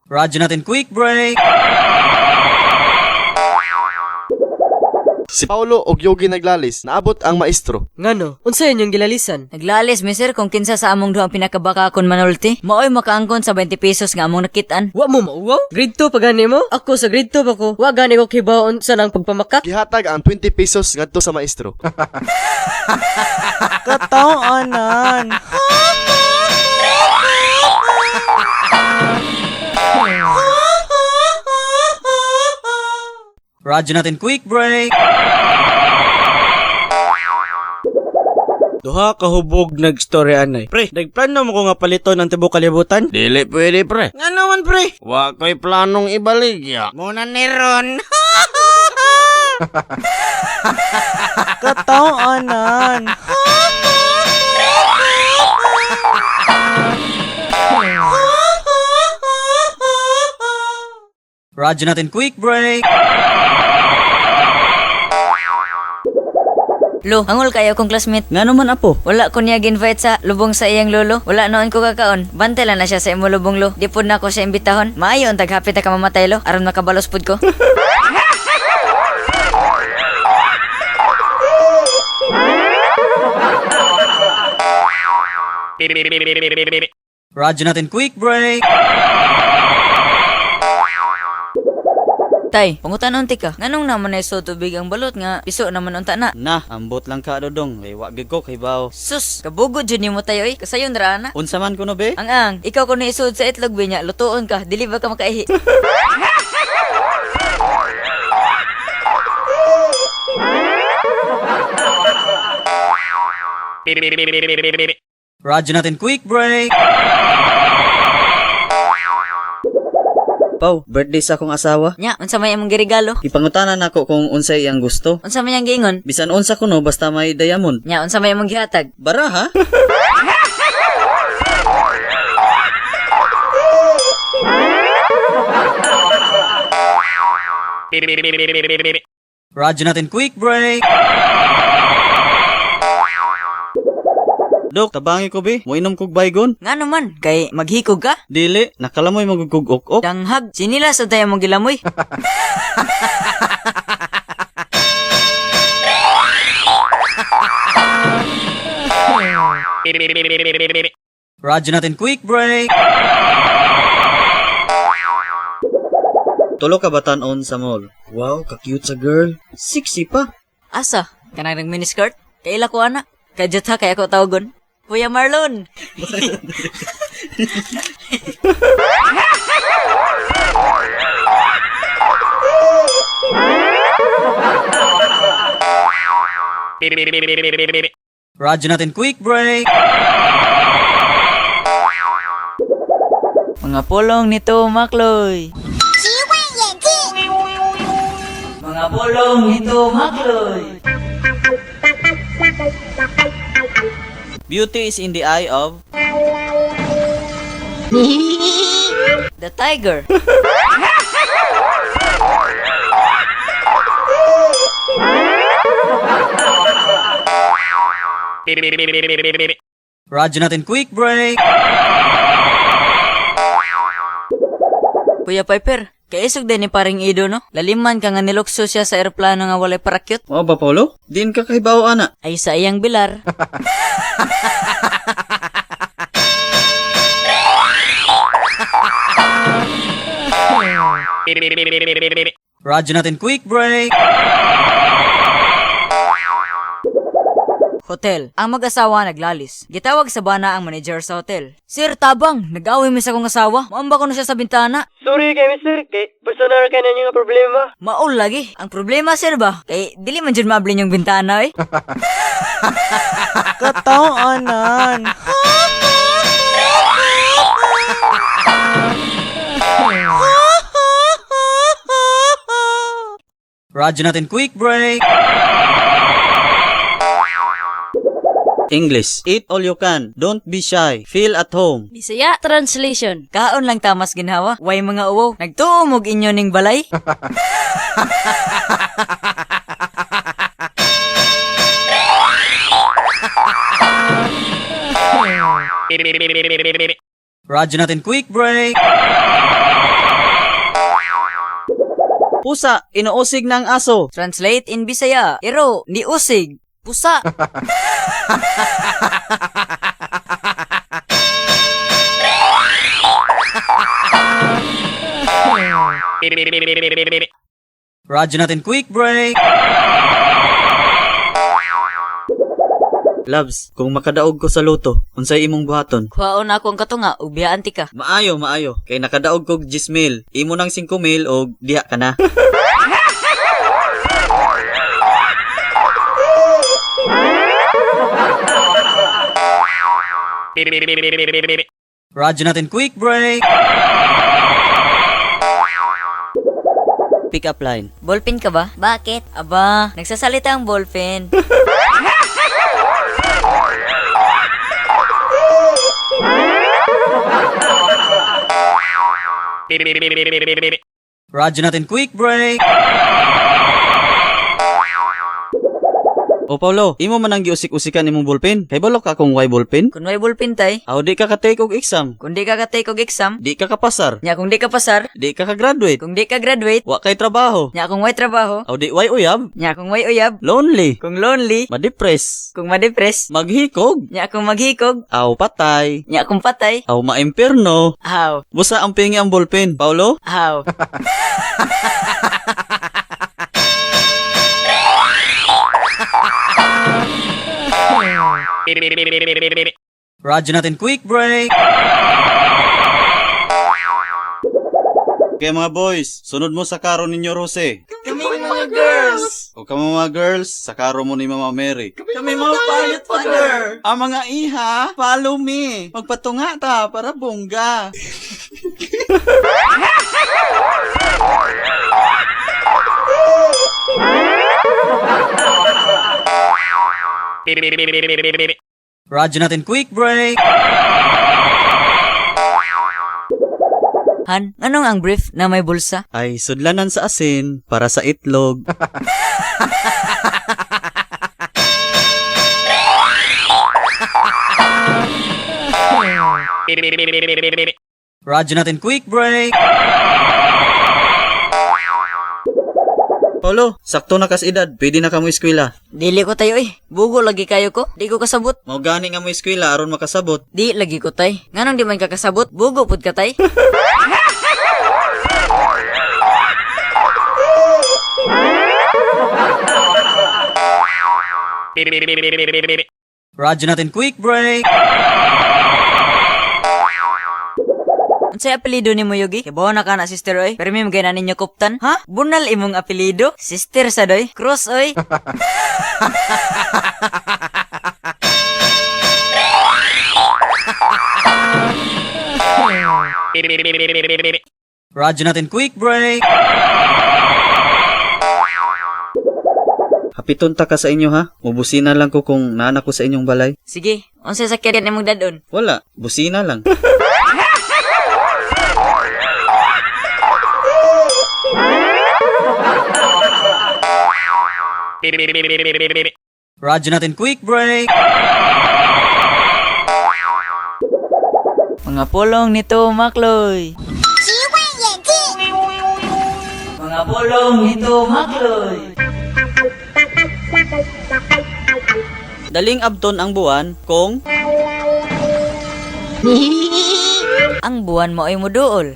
Radyo natin, quick break! Si Paulo og Yogi naglalis, naabot ang maestro. Ngano, unsa inyong gilalisan? Naglalis mi, sir, kung kinsa sa among duha ang pinakabaka kon manulti. Maoy makaangkon sa 20 pesos nga among nakitaan. Wa mo mauwaw? Grade 2 pa gani mo? Ako sa grade 2 pa ko. Wa gani ko kibaw unsa nang pagpamakak. Gihatag ang 20 pesos ngadto sa maestro. Katawaanan. Radyo natin, quick break! Duha ka hubog nagstory anay. Pre, nagplano mo ko nga paliton ang tibuok kalibutan? Dili pwede, pre. Nga naman, pre. Wa ko'y planong ibaligya. Muna ni Ron. Katawaanan. Radyo natin, quick break! Lo, hangol kayo kong classmate. Ngano man, apo? Wala ko niya gi-invite sa lubong sa iyang lolo. Wala noon ko kakaon. Bantay lang na siya sa imo lubong, lo. Di pud na ako siya imbitahon. Maayo ang taghapit na kamamatay, lo. Aron makabalos pud ko. Radyo natin, quick break! Tay, pangutan-unti ka. Nganong naman ay so tubig ang balot nga piso naman unta na? Na, ambot lang ka, Dodong. Kay wa gyud ko kahibaw. Sus, kabugod jud nimo tayo oy. Kasayon ra ana. Unsa man kuno be? Ang, ikaw kuno isud sa itlog be nya, lutuon ka, dili ba ka makaihi? Radyo natin, quick break! Pau, birthday sa akong asawa. Nya, unsa may imong giregalo? Ipangutanan nako kung unsay iyang gusto. Unsa may iyang giingon? Bisan unsa kuno basta may diamond. Nya, unsa may imong gihatag? Bara ha? Radyo natin, quick break! Dok, tabangi ko be. Moinom kog baygon. Ngano man, kay maghikog ka? Dili, nakalamoy magugog ok-ok. Danghag, sinila sa tayo mong gilamoy. Radyo natin, quick break! Tulo ka batan-on sa mall. Wow, ka-cute sa girl. Sexy pa. Asa? Kanang nag miniskirt? Kaila ko ana. Kadyot ha, kay ako tawagon. Kuya Marlon! Radyo natin, quick break! Mga pulong nito, Makloy. Mga pulong nito, Makloy. Beauty is in the eye of The tiger. Radyo natin, quick break! Kuya Piper, kaisog din ni paring Ido, no? Laliman ka nga nilukso siya sa eroplano nga walay parakyut. Mao ba, Paulo? Diin ka kahibaw ana. Ay sa iyang bilar. Radyo natin, quick break! Hotel. Ang mag-asawa naglalis. Gitawag sa bana ang manager sa hotel. Sir, tabang, nag-away mi sa akong asawa. Maamba ko na siya sa bintana. Sorry kay mister, kay personal kay ninyo nga problema. Maol lagi. Ang problema, sir ba? Kay dili man jud maablin yung bintana eh. Katawaanan. Radyo natin, quick break! English. Eat all you can. Don't be shy. Feel at home. Bisaya translation. Kaon lang tamas ginhawa. Way mga uwaw. Nagtuo mog inyo ning balay. Radyo natin, quick break! Pusa, inuusig ng aso. Translate in Bisaya. Iro, ni usig. Pusa. Radyo natin quick break. Labs, kung makadaog ko sa loto, unsay imong buhaton? Kuhaon ako ang katunga ug biyaan ti ka. Maayo, maayo. Kay nakadaog kog 10 mil. Imo nang 5 mil og diha ka na. Radyo natin quick break. Pick up line. Ballpen ka ba? Bakit? Aba, nagsasalita ang ballpen. Radyo natin quick break. O Paulo, imo man ang giusik-usikan imong ballpen. Kay balo ka kung why ballpen? Kung may ballpen tay, Aw di ka ka-take og exam. kung di ka ka-take og exam, Di ka kapasar. nya kung di ka pasar, Di ka ka-graduate. kung di ka graduate, Wa kay trabaho. nya kung way trabaho, Aw di way uyab. nya kung way uyab, Lonely. kung lonely, Madepress. kung madepress, Maghikog. nya kung maghikog, Aw patay. nya kung patay, Aw maimpirno. aw, Busa ang pingi ang ballpen. Paulo? aw. Radyo natin quick break. Okay mga boys, sunod mo sa karo ninyo Rose. Kami mga girls. O kamo mga girls, sa karo mo ni Mama Mary. Kami mga pilot father. Ang mga iha, follow me. Magpatunga ta para bongga. Radyo natin quick break. Han, anong ang brief na may bulsa? Ay, sudlanan sa asin para sa itlog. Radyo natin quick break. Paulo, sakto na kas edad, pwede na ka mo eskwela. Dili ko tayo eh. Bugo lagi kayo ko. Di ko kasabot. Mao gani nga mo eskwela aron makasabot. Di lagi ko tay. Nganong di man ka kasabot? Bugo pud ka tay. Radyo natin quick break. Unsay apelyido nimo Yogi? Kibaw na ka na sister oy. Pero mi magay na ninyo kuptan. Ha? Bunal imong apelyido? Sister sa doy. Cross oy. Radyo natin quick break. Hapiton ta ka sa inyo ha. Mubusina lang ko kung naana ko sa inyong balay. Sige, unsay sakyan imong dadon? Wala, busina lang. Radyo natin quick break. Mga pulong nito Makloy. Mga pulong nito Makloy. Daling abton ang buwan kung Ang buwan mo ay muduol.